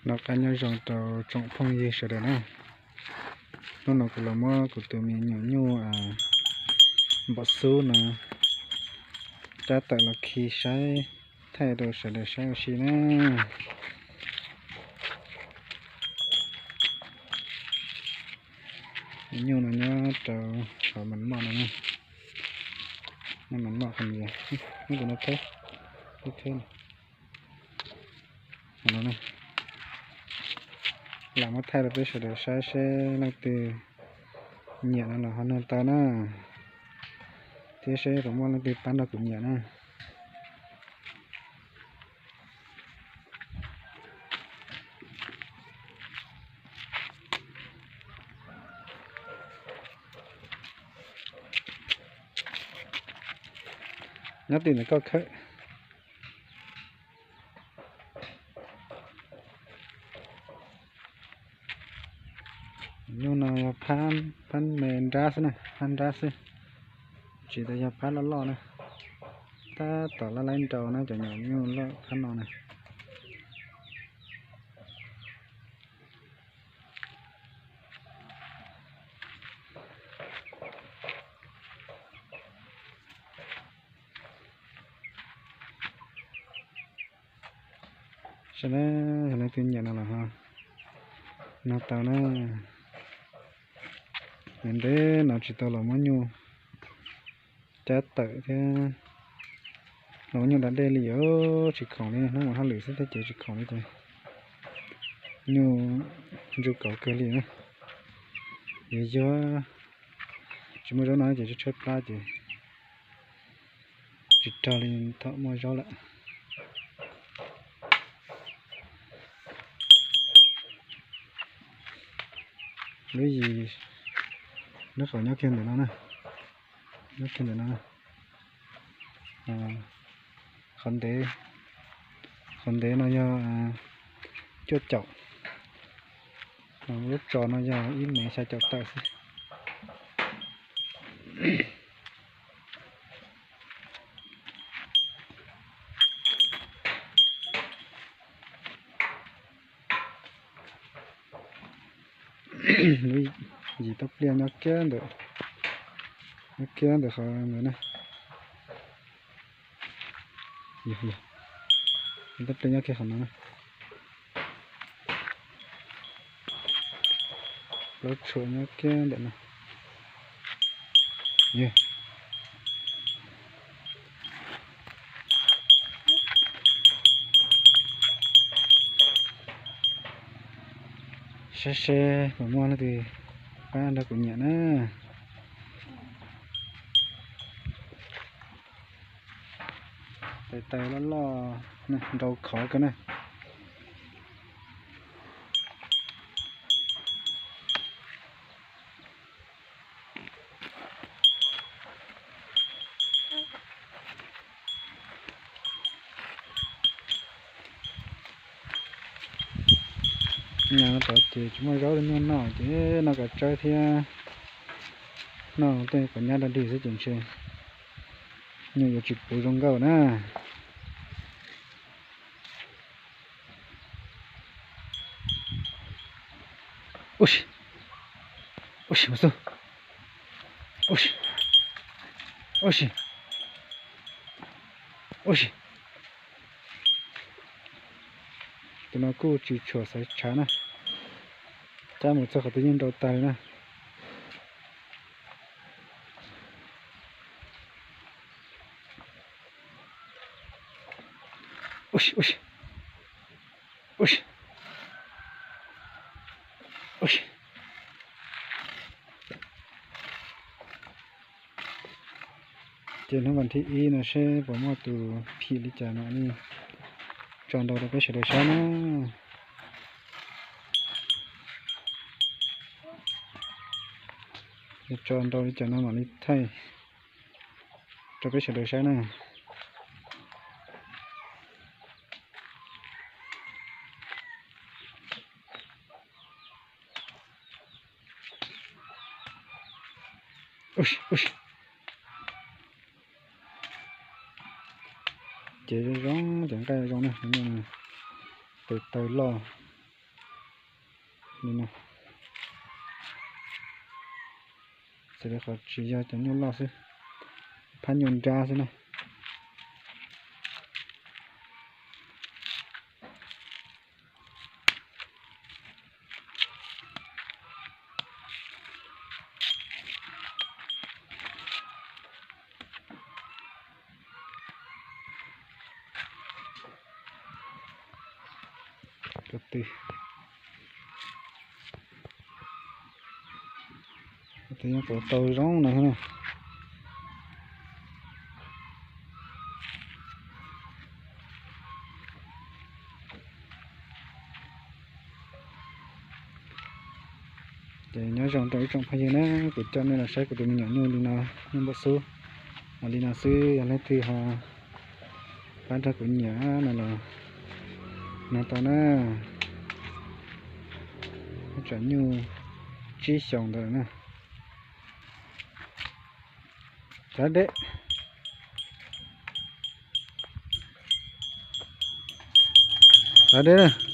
Noj qab nyob zoo rau tsoom phooj ywg sawv daws na. Hnub no kuv los muab kuv tus me nyuam nyuj npom xub no cab tawm los khi saib, thaij rau sawv daws saib ua si na. Nyuj no nyob rau hauv mas moj no, mas moj qhov no, tus no theb, theb no. Lam muab thaij rau peb sawv daws saib seb leej twg nyiam no los ho nug tau na, thiab seb puas muaj leej twg pab nrog kuv nyiam na. Nyob tim ntawm koj khawm. Nyuj no yog phab, phab me nrab xwb na, phab nrab xwb, tsis tau yog phab loj loj na. Tab tom lab laib nrau na, cov nyuam nyuj loj phab no na. Saib na, yog leej twg nyiam no los ho nug tau na. Ntev ntev no tsis tau los muab nyuj cab tawm thiab, los muab nyuj da dej li os, tsis khoom li, hnub mus hauj lwm xwb thiab ces tsis khoom li ces nyuj ntsuj kauv kawg li na. Yuav yuag, tsis muaj zaub no ces tshaib plab ces tsis rog li thaum muaj zaub lawm. Lub yim, lub qhov nyob kiag ntawm no na, nyob kiag ntawm no. Qhov ntev, qhov ntev no yog cuaj caum, lub tsos no yog ib mev xya caum tawm xwb. Lub yim tauj pliaj nyob kiag ntawm, nyob kiag ntawm qhov ntawd na. Yog, yog, tauj pliaj nyob kiag qhov no na. Plaub tshuam nyob kiag ntawm no. Yog, saib seb puas muaj leej twg pab nrog kuv nyiam na. Tes taw loj loj, nrau khov kawg na. Nyob tod ces tsis muaj zaub rau nyuj noj ces noj kav tsawb thiab, noj tej quav nyab dog dig xwb ces ntshe nyuj yuav tsis puv zoo nkauj na. Ua si, ua si, ua xu, ua si, ua si, ua si. Tus no kuj tsis tshua xaiv tshav na, cab mus txog qhov twg yeej nrau tag li na. Ua si, ua si, ua si, ua si. Ces hnub vas thib ib no seb puas muaj tus phim li cas mam li tso nrau rau peb sawv daws saib na. Tso nrau li cas no mam li thaij rau peb sawv daws saib na. Ces zoo zoo, ces nqaij zoo na, tes taw loj. li no. Xws li qhov tsis yog cov nyuj loj xwb, phab nyuj nrab xwb na. Ko tw, ko tw yeej tuav tau zoo no thiab na. Ces nyob zoo rau ib tsoom phooj ywg na, kuv coj nej los saib kuv tus me nyuam nyuj li no, nyuj npua xub. Ua li no xwb, yog leej twg ho pab nrog kuv nyiam no los nug tau na. Tsam nyuj tsib xyoos ntawd na. Txav deb, txav deb na.